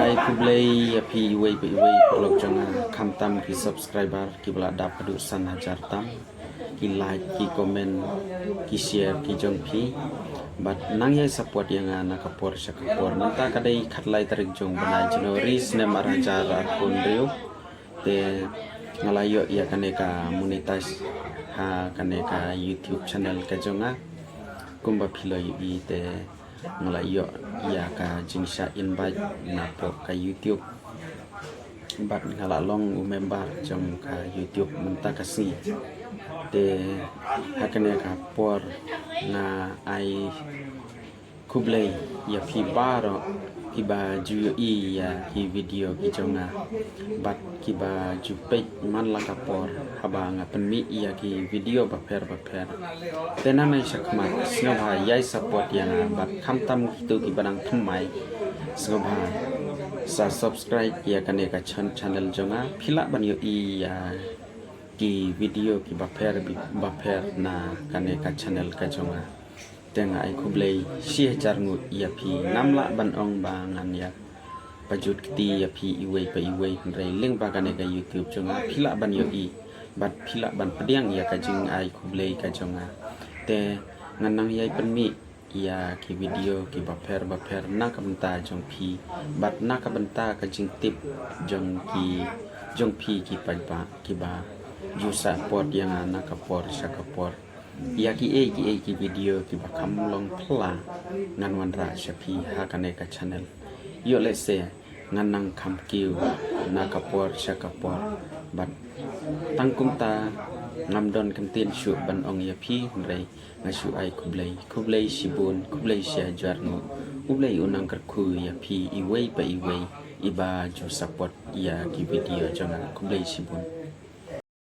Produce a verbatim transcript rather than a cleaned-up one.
Ai khublei ïa phi iwei pa iwei paralok jong nga, khamtam ki subscriber kiba la dap haduh san hajar tam, ki like, ki comment, ki share ki jong phi. Bad nang ïai support ïa nga na ka por sha ka por. Mynta ka dei khatlai tarik jong u bnai January snem ar hajar arphew hynriew. Te nga la ïoh ïa kane ka monetize ha kane ka YouTube channel ka jong nga. Kumba phi la ïohi te nga la ïoh ïa ka jingshah invite na poh ka YouTube. Bad nga la long u member jong ka YouTube mynta ka sngi. Te ha kane ka por nga ai khublei ïa phi baroh kiba ju ïohi ïa ki video ki jong nga bad kiba ju peit man la ka por haba nga pynmih ïa ki video bapher bapher. Te nangne shakhmat sngewbha ïai support ïa nga bad khamtam kito kiba dang thymmai, sngewbha sa subscribe ïa kane ka chan-, channel jong nga. Phi lah ban ïohi ïa ki video ki bapher bi-, bapher na kane ka channel ka jong nga. Te nga ai khublei shi hajar ngut ïa phi. Ngam lah ban ong ba ngan ïa pajut kti ïa phi iwei pa iwei, hynrei lyngba kane ka YouTube jong nga phi lah ban ïohi bad phi lah ban pdiang ïa ka jingai khublei ka jong nga. Te ngan nang ïai pynmih ïa ki video ki bapher bapher na ka bynta jong phi bad na ka bynta ka jingtip jong ki, jong phi ki paidbah kiba ju support ïa nga na ka por sha ka por. Ïa kiei kiei ki video kiba kham long phylla ngan wanrah sha phi ha kane ka channel. Ïoh lehse ngan nang kham kiew na ka por sha ka por. Bad tang kumta ngam don kyntien shuh ban ong ïa phi, hynrei nga shu ai khublei, khublei shibun, khublei shi hajar ngut. U Blei un nang kyrkhu ïa phi iwei pa iwei iba ju support ïa ki video jong nga. Khublei shibun.